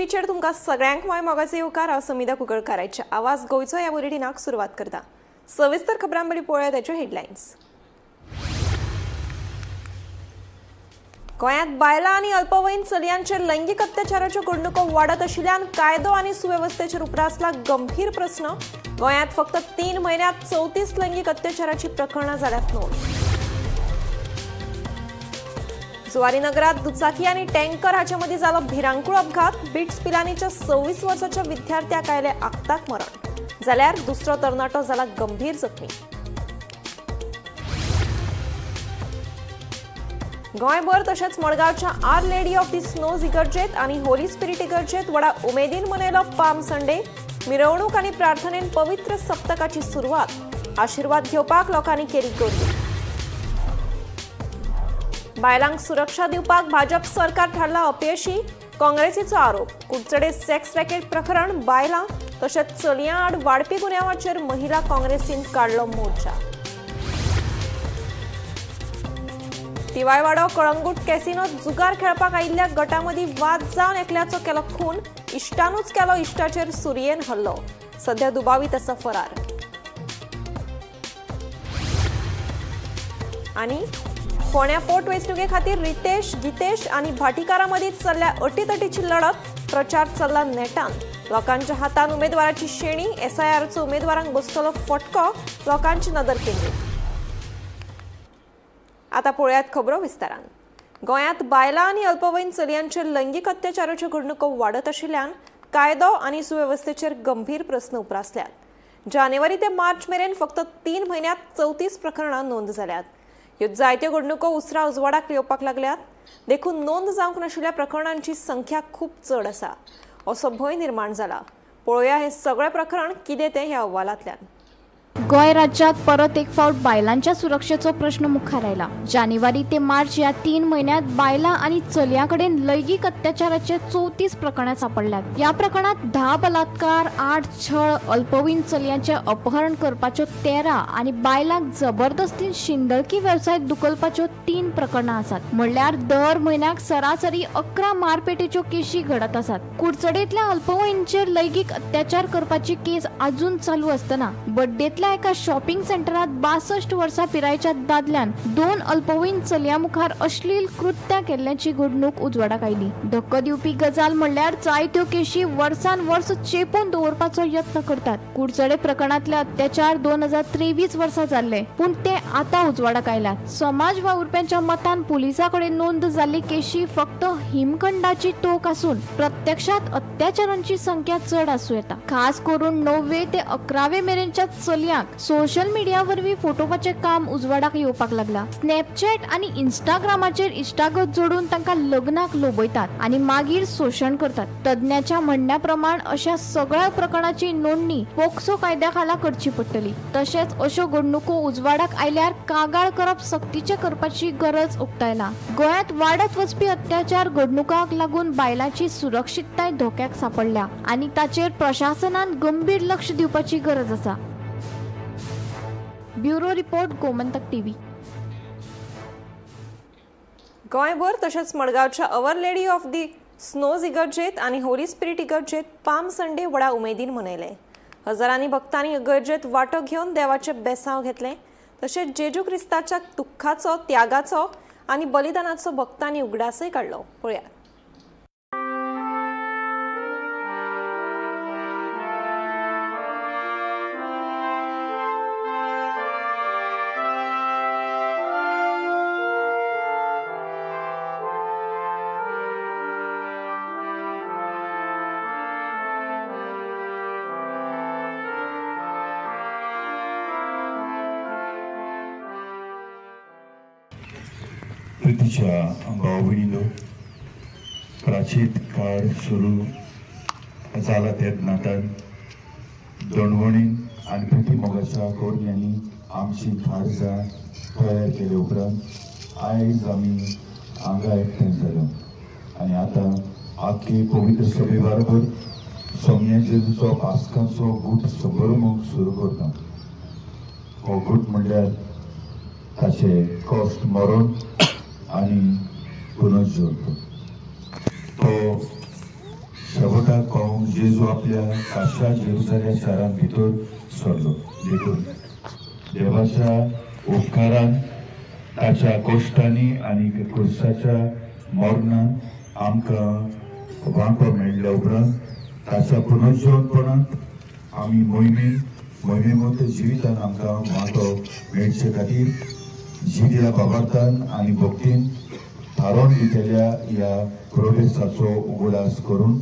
टीव्हीचेर तुमकां सगळ्यांक माय मोगाचो येवकार. हांव समिधा कुंकळकाराच्या आवाज गोंयचो ह्या बुलेटिनाक सुरवात करता. सविस्तर खबरां बरी पळोवया ताच्यो हेडलायन्स. गोंयांत बायलां आनी अल्पवयीन चलयांचेर लैंगीक अत्याचाराच्यो घडणुको वाडत आशिल्ल्यान कायदो आनी सुवेवस्थेचेर उप्रासला गंभीर प्रस्न. गोंयांत फक्त 3 म्हयन्यांत 34 लैंगीक अत्याचाराची प्रकरणां जाल्यात नोंद. जुवारी नगरात दुचाकी आणि टँकर हाचे मदीं जालो भिरांकूळ अपघात. बिट्स पिलानीच्या 26 वर्साच्या विद्यार्थ्याक आयले आक्ताक मरण, जाल्यार दुसरो तरणाटो जाला गंभीर जखमी. गोंयभर तशेंच मडगांवच्या our lady of the snows इगर्जेत आणि होली स्पिरिट इगर्जेत व्हडा उमेदीन मनयलो पाम संडे. मिरवणूक आणि प्रार्थनेन पवित्र सप्तकाची सुरवात. आशिर्वाद घेवपाक लोकांनी केली गर्दी. बायलांक सुरक्षा दिवपाक भाजप सरकार थारला अपयशी, काँग्रेसीचो आरोप. कुडचडे सेक्स रॅकेट प्रकरण, बायलां तशेंच चलयां आड वाडपी गुन्यांवाचेर महिला काँग्रेसीन काडलो मोर्चा. तिवायवाडो कळंगूट कॅसिनोत जुगार खेळपाक आयिल्ल्या गटामदीं वाद जावन एकल्याचो केलो खून. इश्टानूच केलो इश्टाचेर सुरयेन हल्लो. सध्या दुबावीत आसा फरार. आनी फोंड्या पोट वेंचणुके खातीर रितेश, गितेश आनी भाटीकारा मदीं चल्ल्या अटीतटीची लढत. प्रचार चल्ला नेटान. लोकांच्या हातान उमेदवाराची शेणी. एसआयआरचो उमेदवारांक बसतलो फटको, लोकांची नदर केंद्रीत. आता पळोवयात खबरो विस्तारान. गोंयांत बायलां आनी अल्पवयीन चलयांचेर लैंगीक अत्याचाराच्यो घडणुको वाडत आशिल्ल्यान कायदो आनी सुवेवस्थेचेर गंभीर प्रस्न उप्रासल्यात. जानेवारी ते मार्च मेरेन फक्त 3 म्हयन्यांत 34 प्रकरणां नोंद जाल्यात. ह्यो जायत्यो घडणुको उसरां उजवाडाक येवपाक लागल्यात, देखून नोंद जावंक नाशिल्ल्या प्रकरणांची संख्या खूब चड आसा असो भंय निर्माण जाला. पळोवया हे सगळें प्रकरण कितें तें ह्या अहवालांतल्यान. गोंय राज्यात परत एक फावट बायलांच्या सुरक्षेचो प्रश्न मुखार आयला. जानेवारी ते मार्च ह्या 3 म्हयन्यांत बायलां आनी चलयां कडेन लैंगीक अत्याचाराचे 34 प्रकरणां सांपडल्यात. ह्या प्रकरणांत 10 बलात्कार, 8 छळ, अल्पवयीन चलयांचें अपहरण करपाच्यो 13 आनी बायलांक जबरदस्तीन शिंदळकी वेवसाय दुखलपाच्यो 3 प्रकरणां आसात. म्हणल्यार दर म्हयन्याक सरासरी 11 मारपेटीच्यो केशी घडत आसात. कुडचडेंतल्या अल्पवयींचेर लैंगीक अत्याचार करपाची केस अजून चालू आसतना बड्डेंतल्या एका शॉपिंग सेंटरात 62 वर्सां पिरायेच्या दादल्यान 2 अल्पवयीन चलयां मुखार अश्लील कृत्यां केल्ल्याची घडणूक उजवाडाक आयली. धक्को दिवपी गजाल म्हणल्यार जायत्यो केशी वर्सान वर्स चेपून दवरपाचो यत्न करतात. कुडचडे प्रकरणांतले अत्याचार 2023 वर्सा जाल्ले, पूण ते आतां उजवाडाक आयल्यात. समाज वावुरप्यांच्या मतान पुलिसां कडेन नोंद जाल्ली केशी फक्त हिमखंडाची तोक आसून प्रत्यक्षात अत्याचारांची संख्या चड आसूं येता. खास करून 9वे ते 11वे मेरेनच्या चलयांक सोशल मिडिया वरवीं फोटोवपाचें काम उजवाडाक येवपाक लागला. स्नॅपचॅट आनी इंस्टाग्रामाचेर इश्टागत जोडून तांकां लग्नाक लोबयतात आनी मागीर शोशण करतात. तज्ञाच्या म्हणण्या प्रमाण अशा सगळ्या प्रकरणाची नोंदणी पोक्सो कायद्या खाला करची पडटली. तशेंच अश्यो घडणुको उजवाडाक आयल्यार कागाळ करप सक्तीचें करपाची गरज उक्तायला. गोंयांत वाडत वचपी अत्याचार घडणुकांक लागून बायलांची सुरक्षितताय धोक्याक सांपडल्या आनी ताचेर प्रशासनान गंभीर लक्ष दिवपाची गरज आसा. Bureau report, Gomantak TV. गोंयभर तशेंच मडगांवच्या our lady of the snows इगर्जेत आनी होली स्पिरिट इगर्जेत पाम संडे व्हडा उमेदीन मनयले. हजारांनी भक्तांनी इगर्जेत वांटो घेवन देवाचें बेसांव घेतलें. तशेंच जेजू क्रिस्ताच्या दुख्खाचो, त्यागाचो आनी बलिदानाचो भक्तांनी उगडासय काडलो. पळयात. प्रितीच्या भाव भयणीनो, प्राचीत काळ सुरू जाला तेच नातान दोणवणीन आनी प्रिती मोगाच्या कोरण्यांनी आमची खारजां तयार केले उपरांत आयज आमी हांगा एकठांय जालो आनी आतां आख्खी पवित्र सभे बरोबर सोमण्या जेजूचो पास्काचो गूट समारंभ सुरू करता. हो गूट म्हणल्यार ताचे कश्ट मरण आनी पुनर्जल्म. तो शेवटचो शेवटाक पावूंक जेजू आपल्या काशा जेरुजाल्या शारांत भितर सरलो. देखून देवाच्या उपकारान, ताच्या कश्टांनी आनी खुर्साच्या मरणान आमकां वांटो मेळ्ळ्या उपरांत ताच्या पुनर्जीवनपणांत आमी मोहिमेमत जिवितान आमकां वांटो मेळचे खातीर जिव्या बाबार्थान आनी भक्तीन थारोवन दितल्या ह्या प्रोवेसाचो उगडास करून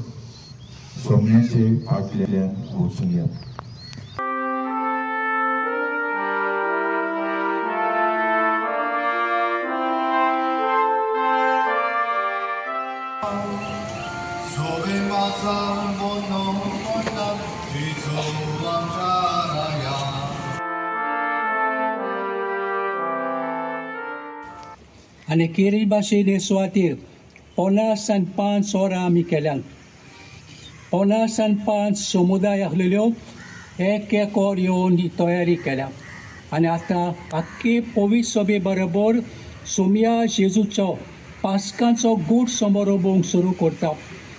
सोमण्याचे फाटल्यान वचुया. आनी केरी भाशेन हे सुवातेर 55 वरां आमी केल्यात. 55 समुदाय आसलेल्यो एक एक वर येवन ही तयारी केल्या आनी आतां आख्खी पवित्र सभे बरोबर सोमया जेजूचो पास्कांचो गूट समारोभोवंक सुरू करता.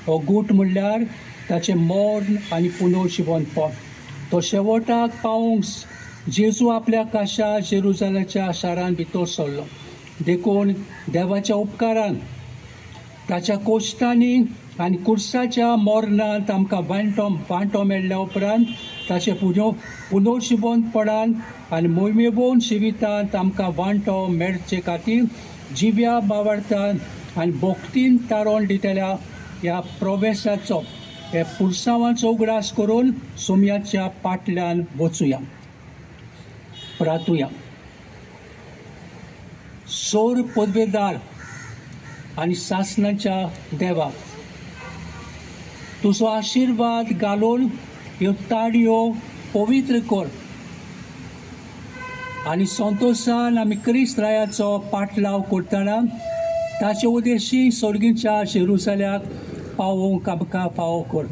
हो गूट म्हणल्यार ताचें मर्ण आनी पुनर्जिवनपण. तो शेवटाक पावोवंक जेजू आपल्या काशा जेरुजालाच्या शारान भितर सरलो. देखून देवाच्या उपकारान ताच्या कोश्टांनी आनी कुर्साच्या मरणांत आमकां वांटो मेळ्ळ्या उपरांत ताचे पुनर्जिवनपणान आनी मोहिमेवन जिवितांत आमकां वांटो मेळचे खातीर जिव्या बावडतान आनी भक्तीन तारोन दितल्या ह्या प्रवेशाचो ह्या पुरसांवाचो उगडास करून सोमयाच्या पाटल्यान वचुया. प्रातुया. सोर पदवेदार आनी सासणाच्या देवा, तुजो आशिर्वाद घालून ह्यो ताडयो पवित्र कर आनी संतोशान आमी क्रिस्त रायाचो पाटलाव करतना ताचे उदेशी सर्गीच्या जेरुजाल्याक पावोवंक आमकां फावो कर.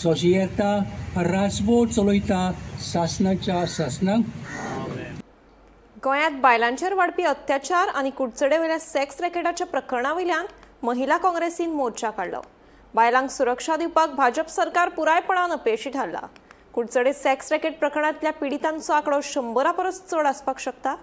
जशी येता राजवट चलयता सासणाच्या सासणाक. गोंयांत बायलांचेर वाडपी अत्याचार आनी कुडचडे वयल्या सेक्स रॅकेटाच्या प्रकरणा वयल्यान महिला काँग्रेसीन मोर्चा काडलो. बायलांक सुरक्षा दिवपाक भाजप सरकार पुरायपणान अपेशी थारला. कुडचडे सेक्स रॅकेट प्रकरणांतल्या पिडितांचो आंकडो 100 परस चड आसपाक शकता.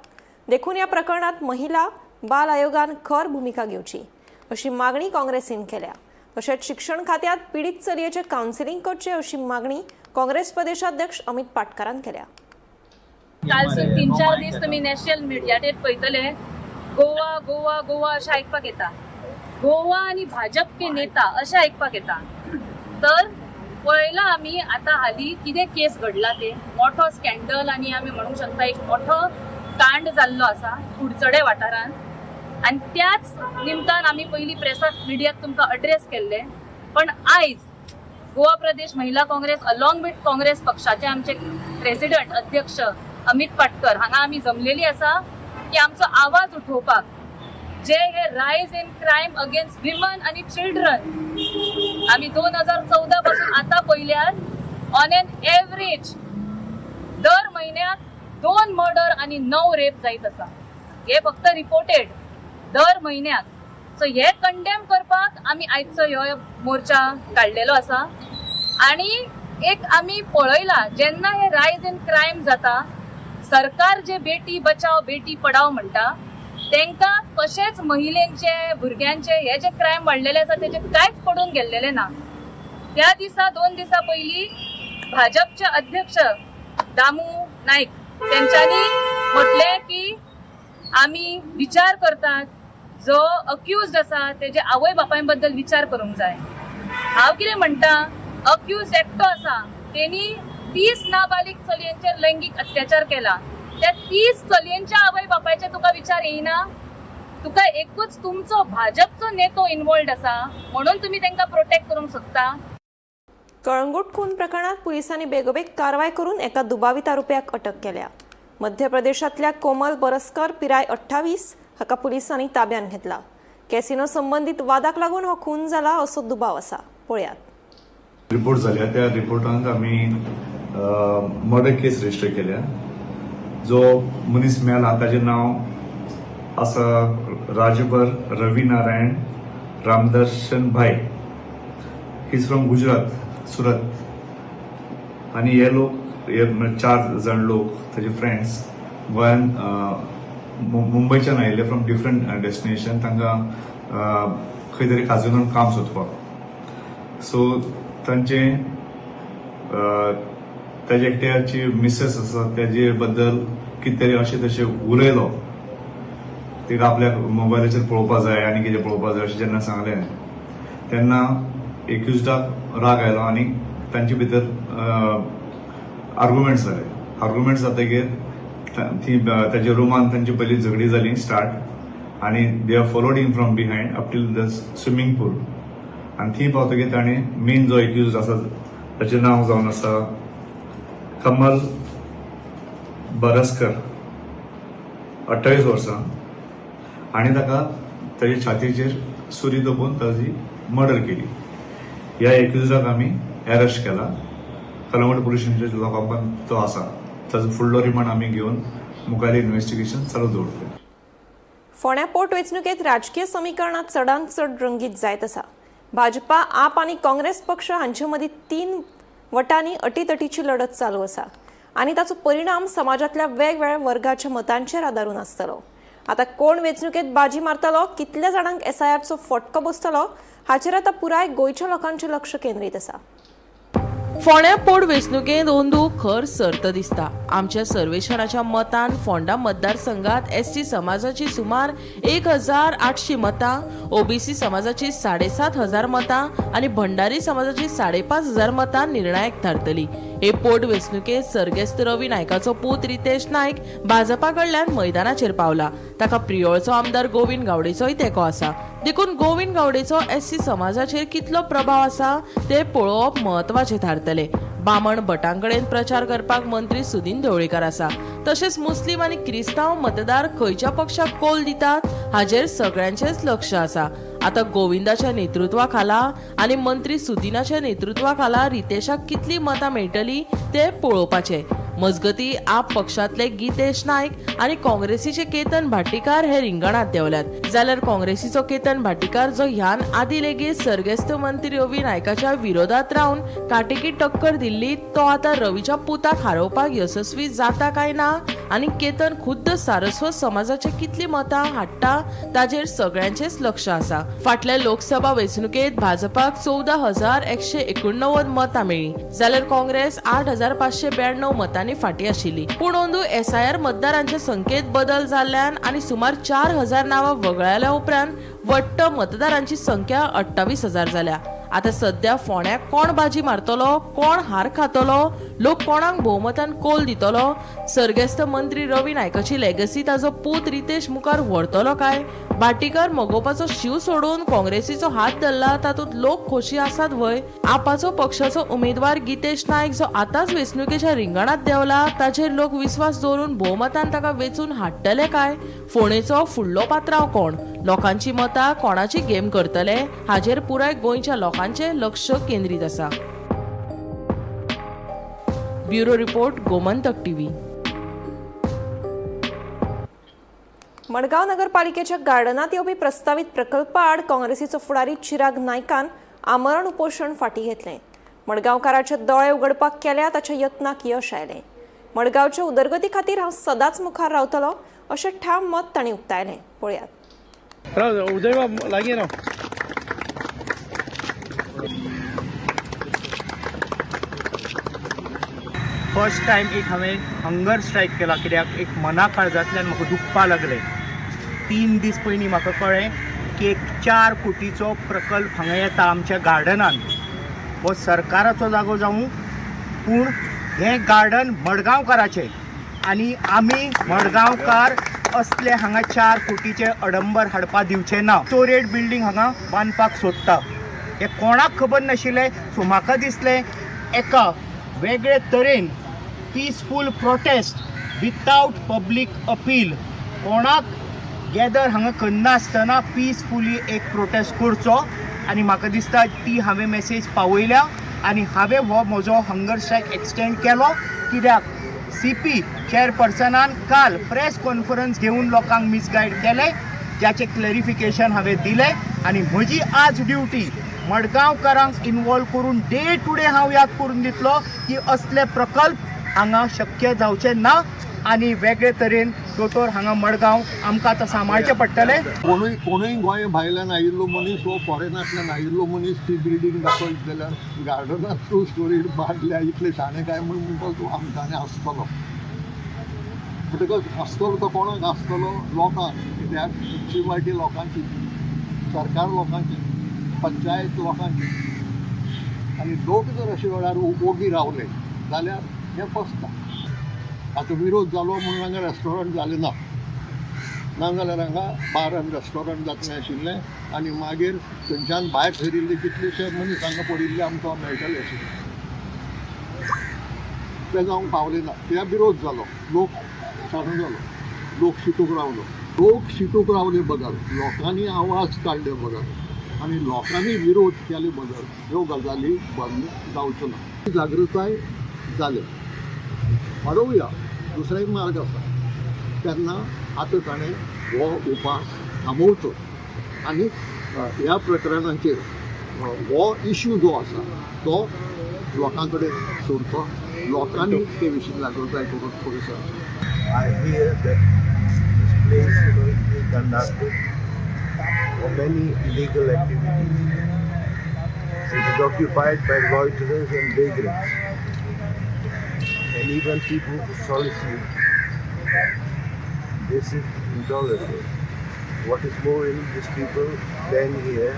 देखून ह्या प्रकरणांत महिला बाल आयोगान खर भुमिका घेवची अशी मागणी काँग्रेसीन केल्या. तशेंच शिक्षण खात्यांत पिडीत चलयेचें कावन्सिलींग करचें अशी मागणी काँग्रेस प्रदेशाध्यक्ष अमित पाटकारान केल्या. कालसून 3-4 दीस तुम्ही नॅशनल मिडियाचेर पळयतले गोवा गोवा गोवा अशें आयकपाक येता. गोवा आनी भाजप के नेता अशें आयकपाक येता. तर पळयलां आमी आतां हालीं कितें केस घडला ते मोठो स्कॅन्डल आनी आमी म्हणूंक शकता एक मोठो कांड जाल्लो आसा कुडचडे वाठारांत. आनी त्याच निमतान आमी पयलीं प्रेसाक मिडियाक तुमकां अड्रेस केल्ले. पण आयज गोवा प्रदेश महिला काँग्रेस अलॉंग विथ काँग्रेस पक्षाचे आमचे प्रेसिडंट अध्यक्ष अमित पाटकर हांगा आमी जमलेली आसा की आमचो आवाज उठोवपाक जे हे rise in crime against women आनी चिल्ड्रन आमी 2014 पासून आतां पळयल्यार ऑन एन एवरेज दर म्हयन्याक 2 मर्डर आनी 9 रेप जायत आसा. हे फक्त रिपोर्टेड दर म्हयन्याक. सो हे कंडेम करपाक आमी आयचो ह्यो मोर्चा काडलेलो आसा. आनी एक आमी पळयला जेन्ना हे रायज इन क्रायम जाता सरकार जे बेटी बचाव बेटी पडाव म्हणटा तेंकां कशेंच महिलेंचे भुरग्यांचे हे जे क्रायम वाडलेले आसा तेजे कांयच पडून गेल्लेले ना. त्या दिसा 2 दिसां पयलीं भाजपचे अध्यक्ष दामू नायक तेंच्यांनी म्हटलें की आमी विचार करतात जो अक्युज्ड आसा तेजे आवय बापाय बद्दल विचार करूंक जाय. हांव कितें म्हणटा, अक्युज्ड एकटो आसा तेणी 30 नाबालीग चलयांचेर लैंगीक अत्याचार केला. त्या 30 चलयांच्या आवय बापायचे तुका विचार येयना? तुका एकूच तुमचो भाजपचो नेतो इन्वॉल्ड आसा म्हणून तुमी तांकां प्रोटेक्ट करूंक सोदता. कळंगूट खून प्रकरणात पुलिसांनी बेगोबेग कारवाय करून एका दुबावीत आरोप्याक अटक केल्या. मध्य प्रदेशांतल्या कोमल बरस्कर पिराय 28 हाका पुलिसांनी ताब्यात घेतला. कॅसिनो संबंदीत वादाक लागून हो खून जाला असो दुबाव आसा. पळयात. रिपोर्ट जाल्या त्या रिपोर्टांत आमी मर्डर केस रजिस्टर केल्या. जो मनीस मेला ताजें नांव आसा राजभर रवी नारायण रामदर्शन भाई. He is from Gujarat, Surat. आनी हे लोक, हे म्हळ्यार 4 जाण लोक ताजे फ्रेंड्स गोंयान मुंबयच्यान आयिल्ले फ्रॉम डिफरंट डेस्टिनेशन, तांकां खंय तरी काजिनोन काम सोदपाक. सो तांचे ताजे एकट्याची मिसेस आसा ताजे बद्दल कितें तरी अशें तशें उलयलो, तिका आपल्याक मोबायलाचेर पळोवपा जाय आनी कितें पळोवपा जाय अशें जेन्ना सांगलें तेन्ना एक्युजडाक राग आयलो आनी तांचे भितर आर्गुमेंट्स जाले. आर्गुमेंट्स जातकीर ती ताच्या रुमान तांची पयलीं झगडी जाली स्टार्ट आनी they are followed him from behind up till the swimming pool. आनी थंय पावतकीर ताणें मेन जो एक्युज आसा ताचें नांव जावन आसा कमल बरसकर, 28 वर्सां, आनी ताका ताच्या छातीचेर सुरी तोपून ताजी मर्डर केली. ह्या एक्युजाक आमी अरेस्ट केला. कलंगूट पुलीस स्टेशनाच्या लॉकअपान तो आसा. ताजो फुडलो रिमांड आमी घेवन मुखार इन्वेस्टिगेशन चालू दवरतले. फोंड्या पोट वेंचणुकेत राजकीय समीकरणां चडांत चड रंगीत जायत आसा. भाजपा, आप आनी काँग्रेस पक्ष हांचे मदीं 3 वटांनी अटीतटीची लढत चालू आसा आनी ताचो परिणाम समाजांतल्या वेगवेगळ्या वर्गाच्या मतांचेर आदारून आसतलो. आतां कोण वेंचणुकेत बाजी मारतलो, कितल्या जाणांक एसआयआरचो फटको बसतलो हाचेर आतां पुराय गोंयच्या लोकांचें लक्ष केंद्रीत आसा. फोंड्या पोट वेंचणुकेंत अंदू खर सर्त दिसता. आमच्या सर्वेक्षणाच्या मतान फोंडा मतदारसंघात एसटी समाजाची सुमार 1800 मतां, ओबीसी समाजाची 7500 मतां आनी भंडारी समाजाची 5500 मतां निर्णायक थारतली. हे पोट वेंचणुकेंत सर्गेस्त रवी नायकाचो पूत रितेश नायक भाजपा कडल्यान मैदानाचेर पावला. ताका प्रियोळचो आमदार गोविंद गावडेचोय तेंको आसा. देखून गोविंद गावडेचो एससी समाजाचेर कितलो प्रभाव आसा ते पळोवप म्हत्वाचें थारतलें. बामण भटांकडेन प्रचार करपाक मंत्री सुदीन ढवळीकर आसा. तशेंच मुस्लीम आनी क्रिस्तांव मतदार खंयच्या पक्षाक कोल दितात हाजेर सगळ्यांचेच लक्ष आसा. आतां गोविंदाच्या नेतृत्वा खाला आनी मंत्री सुदिनाच्या नेतृत्वा खाला रितेशाक कितली मतां मेळटली ते पळोवपाचें. मजगती आप पक्षांतले गीतेश नायक आनी काँग्रेसीचे केतन भाटीकार हे रिंगणांत देंवल्यात. जाल्यार काँग्रेसीचो केतन भाटीकार जो ह्यान आदी लेगीत सर्गेस्त मंत्री रवी नायकाच्या विरोधात रावन काटेकी टक्कर दिल्ली तो आतां रवीच्या पुताक हारोवपाक यशस्वी जाता काय ना आनी केतन खुद्द सारस्वत समाजाचे कितली मतां हाडटा ताजेर सगळ्यांचेच लक्ष आसा. फाटल्या लोकसभा वेंचणुकेत भाजपाक 14,189 मतां मेळ्ळीं, जाल्यार काँग्रेस 8,592 मतांनी फाटीं आशिल्ली. पूण अंदू एसआयआर मतदारांचे संख्येत बदल जाल्ल्यान आनी सुमार 4,000 नांवां वगळायल्या उपरांत वट्ट मतदारांची संख्या 28,000 जाल्या. आतां सद्या फोंड्याक कोण बाजी मारतलो, कोण हार खातलो, लोक कोणाक भोवमतान कोल दितलो, सर्गेस्त मंत्री रवी नायकाची लेगसी ताजो पूत रितेश मुखार व्हरतलो काय, भाटीकार मगोवपाचो शिव सोडून काँग्रेसीचो हात धरला तातूंत लोक खोशी आसात व्हय, आपाचो पक्षाचो उमेदवार गीतेश नायक जो आतांच वेंचणुकेच्या रिंगणांत देंवला ताचेर लोक विस्वास दवरून भोवमतान ताका वेंचून हाडटले काय, फोंडेचो फुडलो पात्रांव कोण, लोकांची मतां कोणाची गेम करतले हाजेर पुराय गोंयच्या लोकांचे लक्ष केंद्रीत आसा. Bureau report, Gomantak TV. Madgaon नगरपालिकेच्या गार्डनात येवपी प्रस्तावीत प्रकल्पा आड काँग्रेसीचो फुडारी चिराग नायकान आमरण उपोशण फाटीं घेतलें. मडगांवकाराचे दोळे उगडपाक केल्या ताच्या यत्नाक यश आयलें. मडगांवच्या उदरगती खातीर हांव सदांच मुखार रावतलो अशें ठाम मत तांणी उक्तायलें. पळयात. उदयबाब लागीं राव. फर्स्ट टायम एक हांवें हंगर स्ट्रायक केला, कित्याक एक मना काळजांतल्यान म्हाका दुखपा लागलें. 3 दीस पयलीं म्हाका कळ्ळें की एक 4 कोटीचो प्रकल्प हांगा येता आमच्या गार्डनान. हो सरकाराचो जागो जावं, पूण हें गार्डन मडगांवकाराचें आनी आमी मडगांवकार असले हांगा 4 कोटीचे अडंबर हाडपा दिवचे ना. स्टोरेज बिल्डींग हांगा बांदपाक सोदता हें कोणाक खबर नाशिल्लें. सो म्हाका दिसलें एका वेगळे तरेन peaceful protest without public appeal, कोणाक गॅदर हांगा करनासतना पिसफुली एक प्रोटेस्ट करचो आनी म्हाका दिसता ती हांवें मॅसेज पावयल्या आनी हांवें हो म्हजो हंगर स्ट्रायक एक्सटेंड केलो, कित्याक सी पी चेअरपर्सनान काल प्रेस कॉन्फरन्स घेवन लोकांक मिसगायड केलें, ज्याचें क्लॅरिफिकेशन हांवें दिलें आनी म्हजी आज ड्युटी मडगांवकारांक इनवॉल्व करून डे टू डे हांव याद करून दितलो की असले प्रकल्प हांगा शक्य जावचे ना आनी वेगळे तरेन दोतोर हांगा मडगांव आमकां आतां सांबाळचें पडटलें. कोणूय कोणूय गोंय भायल्यान आयिल्लो मनीस वो फॉरेनांतल्यान आयिल्लो मनीस ती बिल्डींग दाखयत जाल्यार गार्डनांत टू स्टोरी बांदल्या इतले शाणे काय म्हूण म्हणटलो तूं आमकां आसतलो. म्हणटकच आसतलो तो कोणाक आसतलो? लोकांक. कित्याक म्युनिसिपालिटी लोकांची, सरकार लोकांची, पंचायत लोकांची. आनी लोक जर अशे वेळार ओगी रावले जाल्यार हे फसता. आतां विरोध जालो म्हणून हांगा रेस्टॉरंट जालें ना, ना जाल्यार हांगा बार आनी रेस्टॉरंट जातलें आशिल्लें आनी मागीर थंयच्यान भायर सरिल्ले कितलेशे मनीस हांगा पडिल्ले आमकां मेळटले आशिल्ले. ते जावंक पावले ना. त्या विरोध जालो, लोक शाणो जालो, लोक शिकूंक रावलो. लोक शिकूंक रावले बगर, लोकांनी आवाज काडले बगर आनी लोकांनी विरोध केले बगर ह्यो गजाली बंद जावच्यो ना. जागृताय जाले वाडोवया, दुसरो एक मार्ग आसा. तेन्ना आतां ताणें हो उपास थांबोवचो आनी ह्या प्रकरणाचेर हो इशू जो आसा तो लोकां कडेन सोडचो. लोकांनी ते विशीं जागृताय करून फुडें सरचें. I hear that this place, is being conducted for many illegal activities. It is occupied by loiterers and vagrants, and even people who solicit. This is intolerable. What is more, these people plan here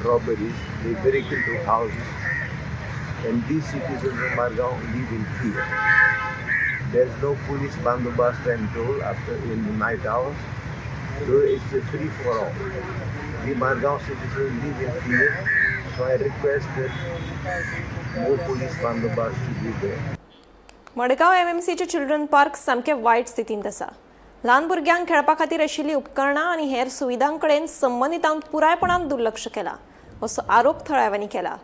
robberies, they break into houses, and these citizens of Margao live in fear. There's no police bandobast, I'm told, after in the night hours. So it's a free for all. The Margao citizens live in fear, so I request that more police bandobast should be there. Madgaon एमएमसीचे children park सामकें वायट स्थितींत आसा. ल्हान भुरग्यांक खेळपा खातीर आशिल्लीं उपकरणां आनी हेर सुविधां कडेन संबंदितांक पुरायपणान दुर्लक्ष केलां असो आरोप थळाव्यांनी केला.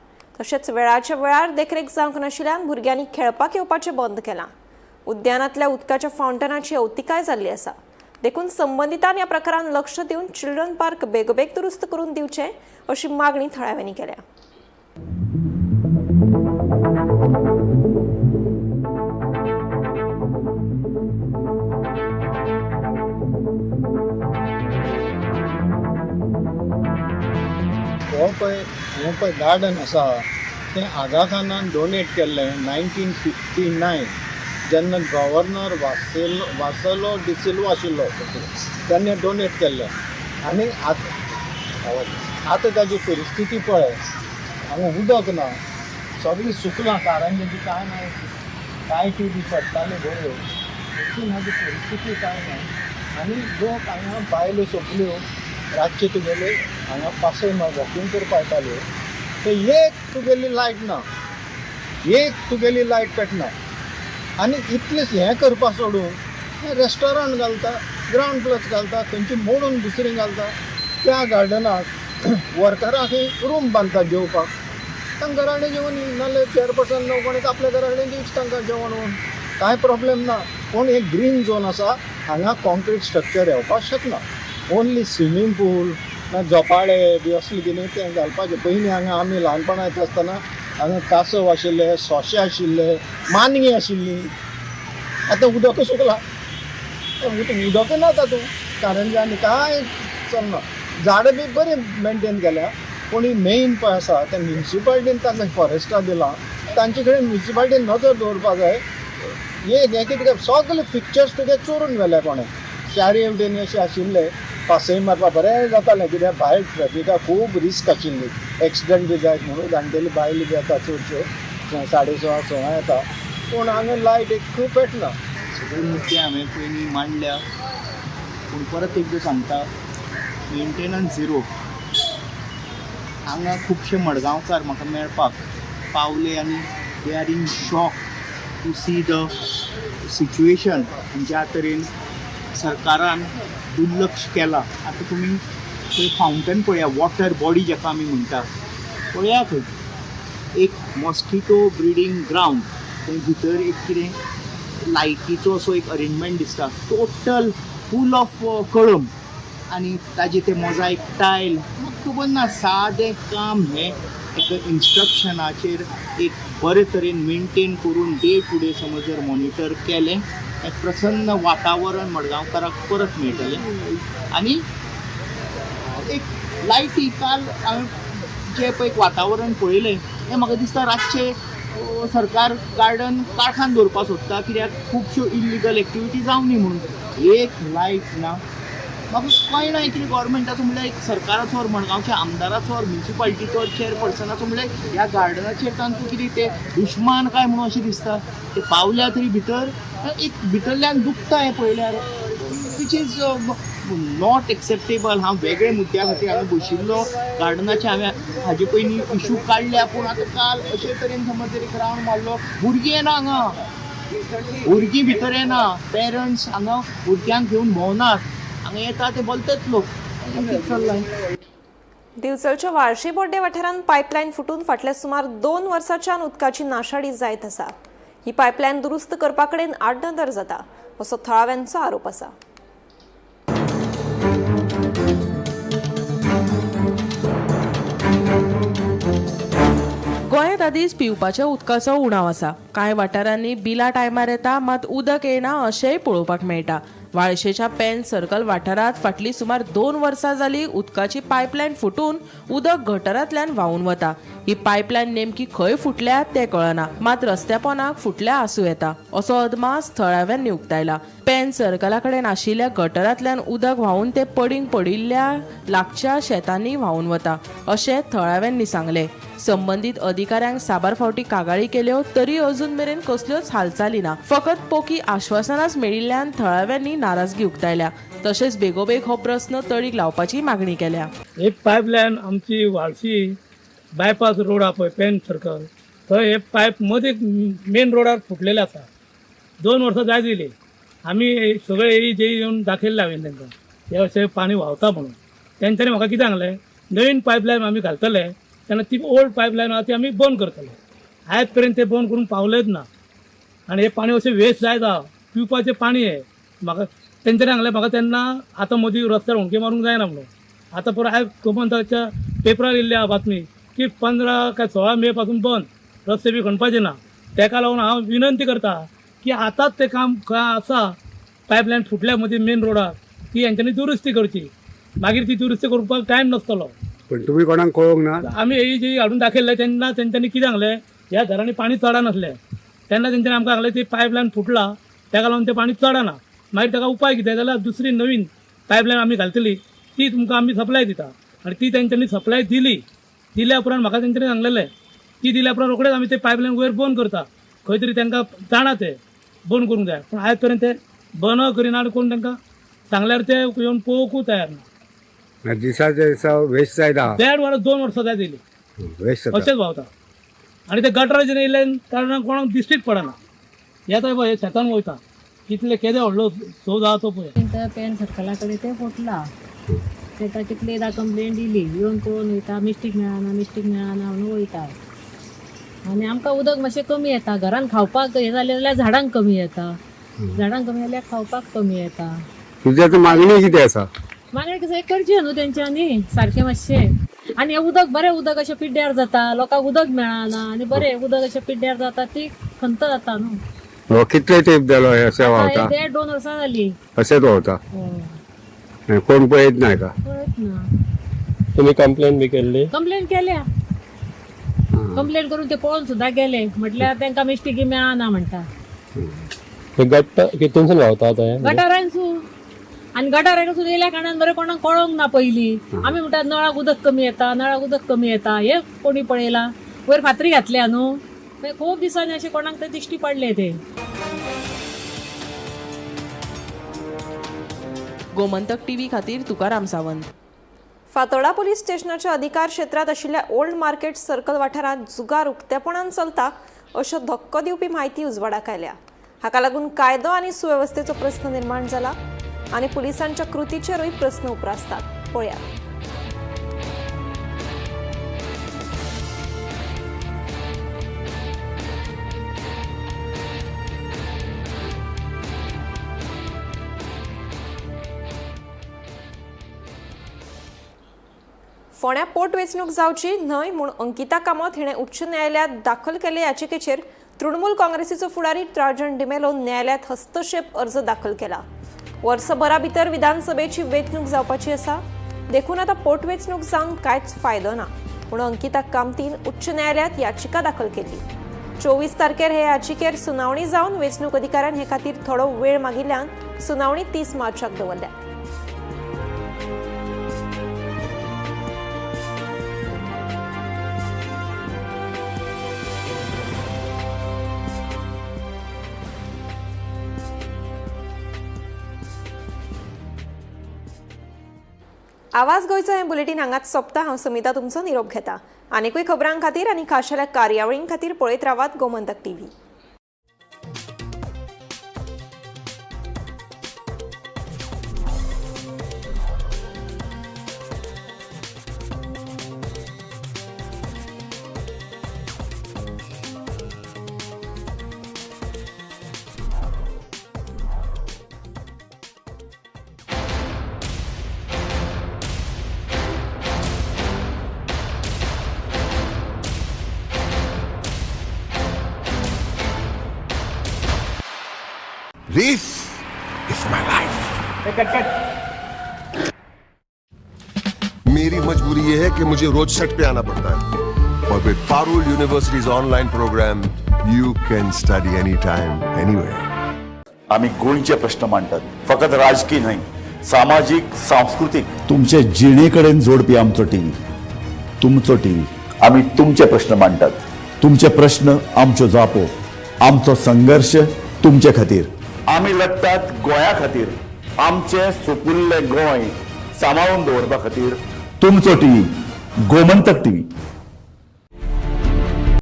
तशेंच वेळाच्या वेळार देखरेख जावंक नाशिल्ल्यान भुरग्यांनी खेळपाक येवपाचें बंद केलां. उद्यानांतल्या उदकाच्या फावंटनाची अवतिकाय जाल्ली आसा. देखून संबंदितान ह्या प्रकारान लक्ष दिवन चिल्ड्रन पार्क बेगोबेग दुरुस्त करून दिवचें अशी मागणी थळाव्यांनी केल्या. हो पळय, हें पळय गार्डन आसा तें आगा खानान डोनेट केल्लें 1959, जेन्ना गव्हर्नर वासेलो डिसिल्वा आशिल्लो तेन्ना डोनेट केल्लें. आनी आतां आतां ताजी परिस्थिती पळय, हांगा उदक ना, सगळें सुकलां, कारंजाची कांय ना, लायटी बी पडटाल्यो बऱ्यो, देखून हाजी परिस्थिती कांय ना. आनी लोक हांगा बायलो सगल्यो रातचे तुगेले हांगा पासय वॉकिंग करपा येताल्यो, ते एक तुगेली लायट ना, एक तुगेली लायट पेटना. आनी इतलें हें करपा सोडून रेस्टॉरंट घालता, ग्रावंड प्लस घालता, खंयची मोडून दुसरी घालता. त्या गार्डनाक वर्करांक रूम बांदता जेवपाक, तांकां घरा कडेन जेवण, नाल्यार चेअरपर्सन न्हू कोण आपल्या घरा कडेन दिवचें तांकां जेवण म्हणून, कांय प्रॉब्लेम ना. पूण एक ग्रीन झोन आसा, हांगा कॉन्क्रीट स्ट्रक्चर येवपाक शकना. ओन्ली स्विमींग पूल ना झोपाळे बी असलें कितें तें घालपाचें. पयलीं हांगा आमी ल्हानपणां येता आसतना हांगा कासव आशिल्ले, सोंशे आशिल्ले, मानगीं आशिल्लीं. आतां उदक सुकलां, उदक ना तातूंत, कारंजा आनी कांय चलना. झाडां बी बरीं मेनटेन केल्या, पूण ही मेन पळय आसा तें म्युनिसिपालिटीन तांकां फॉरेस्टा दिलां, तांचे कडेन म्युनिसिपालिटीन नदर दवरपा जाय. एक हें कितें सगळे पिक्चर्स तुगे चोरून व्हेले कोणें. चारी वटेन अशें आशिल्ले पासय मारपाक बरें जातालें, कित्याक भायर ट्रॅफिकाक खूब रिस्क आशिल्ली, एक्सिडंट बी जायत म्हणून. जाणटेली बायलो बी येता चडश्यो, 6:30 सवां येता, पूण हांगा लायट एक पेटना. सगळे मुद्दे हांवें पयलीं मांडल्या, पूण परत एकदां सांगता, मेंटेनन्स झिरो. हांगा खुबशे मडगांवकार म्हाका मेळपाक पावले आनी they are in shock to see the situation ज्या तरेन सरकारान दुर्लक्ष केलां. आतां तुमी थंय फावंटन पळया, वॉटर बॉडी जाका आमी म्हणटा, पळया थंय एक मॉस्किटो ब्रिडींग ग्रावंड. थंय भितर एक कितें लायटीचो असो एक अरेंजमेंट दिसता, टोटल फूल ऑफ कळम आनी ताजे ते मोजायक टायल. खबर ना, सादें काम हें एक इन्स्ट्रक्शनाचेर एक बरे तरेन मेनटेन करून डे टू डे समज जर मॉनिटर केलें, एक प्रसन्न वातावरण मडगांवकाराक परत मेळटलें. आनी एक लायटी काल हांवें जें पळय एक वातावरण पळयलें हें म्हाका दिसता रातचें सरकार गार्डन काळखान दवरपाक सोदता, कित्याक खुबश्यो इल्लिगल एक्टिविटी जावं न्ही म्हणून. एक लायट ना, म्हाका कळना कितें गव्हर्मेंटाचो म्हणल्यार एक सरकाराचो, मडगांवच्या आमदाराचो, म्युनिसिपालिटीचो, चेअरपर्सनाचो म्हणल्यार ह्या गार्डनाचेर तांचो कितें ते दुश्मान काय म्हणून अशें दिसता. ते पावल्या तरी भितर एक भितरल्यान दुखता हें पळयल्यार, which is not acceptable. हांव वेगळे मुद्द्या खातीर हांवें बशिल्लो गार्डनाचे, हांवें हाजे पयलीं इशू काडल्या, पूण आतां काल अशे तरेन समज जर एक रावंड मारलो, भुरगीं येना हांगा, भुरगीं भितर येना, पेरंट्स हांगा भुरग्यांक घेवन भोंवनात, हांगा येता ते बोलतेच लोक. चल्लां. दिवचलच्या वाळशी बोड्डे वाठारांत पायपलायन फुटून फाटल्या सुमार 2 वर्सांच्यान उदकाची नाशाडी जायत आसा. ही पायपलायन दुरुस्त करपा कडेन आडनदर जाता असो थळाव्यांचो आरोप आसा. गोंयांत आदींच पिवपाच्या उदकाचो उणाव आसा. कांय वाठारांनी बिलां टायमार येता मात उदक येना अशेंय पळोवपाक मेळटा. वाळशेच्या पेन सर्कल वाठारांत फाटलीं सुमार 2 वर्सां जालीं उदकाची पायपलायन फुटून उदक गटरांतल्यान व्हांवून वता. ही पायपलायन नेमकी खंय फुटल्या तें कळना, मात रस्त्या पोनाक फुटल्या आसूं येता असो अदमास थळाव्यांनी उक्तायला. पेन सर्कला कडेन आशिल्ल्या गटरांतल्यान उदक व्हांवून तें पडींग पडिल्ल्या लागच्या शेतांनी व्हांवून वता अशें थळाव्यांनी सांगलें. संबंदीत अधिकाऱ्यांक साबार फावटी कागाळी केल्यो तरी अजून मेरेन कसल्योच हालचाली ना. फकत पोकी आश्वासनाच मेळिल्ल्यान थळाव्यांनी नाराजगी उक्तायल्या. तशेंच बेगोबेग हो प्रस्न तडीक लावपाची मागणी केल्या. एक पायपलायन आमची वाळशी बायपास रोड आहा पळय पेन सर्कल, थंय हे पायप मदीं मेन रोडार फुटलेले आसा. 2 वर्सां जायत गेली, आमी सगळे जे येवन दाखयल्ले हांवें तांकां हे अशें पाणी व्हांवता म्हणून. तेंच्यांनी म्हाका कितें सांगलें, नवीन पायपलायन आमी घालतले तेन्ना ती ओल्ड पायपलायन आहा ती आमी बंद करतले. आयज पर्यंत ते बंद करून पावलेच ना आनी हें पाणी अशें वेस्ट जायत आहा. पिवपाचें पाणी हें म्हाका तेंच्यांनी सांगलें म्हाका तेन्ना आतां मदीं रस्त्यार हुंडके मारूंक जायना म्हणून. आतां पुरो आयज गोमंतकाच्या पेपरार येयल्ली आहा बातमी की 15 काय 16 मे पासून बंद, रस्ते बी खणपाचे ना. तेका लागून हांव विनंती करता की आतांच तें काम खंय आसा पायपलायन फुटल्या मदीं मेन रोडार ती हेंच्यांनी दुरुस्ती करची. मागीर ती दुरुस्ती करपाक टायम नासतलो. पण तुमी कोणाक कळोवंक ना? आमी ही जी हाडून दाखयल्लें तेन्ना तेंच्यांनी कितें सांगलें, ह्या घरांनी पाणी चडनासलें तेन्ना तेंच्यांनी आमकां सांगलें ती पायपलायन फुटला तेका लागून तें पाणी चडना. मागीर ताका उपाय कितें जाल्यार दुसरी नवीन पायपलायन आमी घालतली ती तुमकां आमी सप्लाय दिता. आनी ती तेंच्यांनी सप्लाय दिली. दिल्या उपरांत म्हाका तेंच्यांनी सांगलेलें ती दिल्या उपरांत रोखडेच आमी ते पायपलायन वयर बंद करता, खंय तरी तांकां जाणा ते बंद करूंक जाय. पूण आयज पर्यंत ते बंद करिना आनी कोण तांकां सांगल्यार ते येवन पळोवंकूय तयार ना. दिसाचे दिसा वेस्ट जायत आहा. 1.5 वर्स 2 वर्सां जायत येयली वेस्ट जाता अशेंच व्हांवता. आनी ते गटराचेर येयल्ल्यान कारणान कोणाक दिश्टीच पडना. येता पळय शेतान वयता कितले केदे व्हडलो सोद आहा तो पळय. पेन सर्कला कडेन ते फुटला, तेका कितलेदा कंप्लेन दिली, येवन पळोवन वयता, मिस्टीक मेळना मिस्टीक मेळना म्हणून वयता. आनी आमकां उदक मातशें कमी येता, घरान खावपाक हें जालें जाल्यार झाडांक कमी येता, झाडांक कमी जाल्यार खावपाक कमी येता. तुजी आतां मागणी कितें आसा? मागणी कसं करचें न्हू तेंच्यांनी सारकें मातशें. आनी हें उदक बरें उदक अशें पिड्ड्यार जाता, लोकांक उदक मेळना आनी बरें उदक अशें पिड्ड्यार जाता ती खंत जाता न्हू. कितले तेंप जालो हे अशें व्हांवता? 1.5-2 वर्सां जाली अशेंच व्हांवता, कोण पळयत ना का? पळयत ना. तुमी कंप्लेन बी केल्ली? कंप्लेन केल्या, कंप्लेन करून ते पळोवन सुद्दां गेले, म्हटल्यार तांकां मिस्टेकी मेळना म्हणटा. गट्ट कितूनसून व्हांवता आतां? गटारांसून. आनी गटारांसून येयल्या कारणान बरें कोणाक कळोंक ना पयलीं. आमी म्हणटात नळाक उदक कमी येता, नळाक उदक कमी येता, हें कोणी पळयलां? वयर फातरी घातल्या न्हू, मागीर खूब दिसांनी अशें कोणाक ते दिश्टी पडले ते. गोमंतक टीव्ही खातीर तुकाराम सावंत. फातोडा पोलीस स्टेशनाच्या अधिकार क्षेत्रांत आशिल्ल्या ओल्ड मार्केट सर्कल वाठारांत जुगार उक्तेपणान चलता अश्यो धक्को दिवपी म्हायती उजवाडाक आयल्या. हाका लागून कायदो आनी सुवेवस्थेचो प्रस्न निर्माण जाला आनी पुलिसांच्या कृतीचेरूय प्रस्न उप्रासतात. पळयात. फोंड्या पोटवेंचणूक जावची न्हय म्हूण अंकिता कामत हिणें उच्च न्यायालयांत दाखल केल्ले याचिकेचेर तृणमूल काँग्रेसीचो फुडारी ट्राजन डिमेलो न्यायालयांत हस्तक्षेप अर्ज दाखल केला. वर्सभरा भितर विधानसभेची वेंचणूक जावपाची आसा, देखून आतां पोटवेंचणूक जावन कांयच फायदो ना म्हूण अंकिता कामतीन उच्च न्यायालयांत याचिका दाखल केली. 24 तारखेर हे याचिकेर सुनावणी जावन वेंचणूक अधिकाऱ्यान हे खातीर थोडो वेळ मागिल्ल्यान सुनावणी 30 मार्चाक दवरल्या. आवाज गोंयचो हें बुलेटीन हांगाच सोंपता. हांव समिता तुमचो निरोप घेता. आनीकूय खबरां खातीर आनी खाशेल्या कार्यावळीं खातीर पळयत रावात Gomantak TV. This is my life. मेरी मजबूरी ये है कि मुझे रोज सेट पे आना पड़ता है और with Parul University's online program, you can study anytime, anywhere. आम्ही गोंयचे प्रश्न मांडटात, फकत राजकीय न्हय, सामाजीक, सांस्कृतीक. तुमचे जिणे कडेन जोडपी आमचो टीव्ही, तुमचो टीव्ही. आम्ही तुमचे प्रश्न मांडटात. तुमचे प्रश्न आमच्यो जापो, आमचो संघर्श तुमचे खातीर. आमी लढटात गोंया खातीर, आमचें सुपुल्लें गोंय सांबाळून दवरपा खातीर. तुमचो टीव्ही, गोमंतक टीव्ही.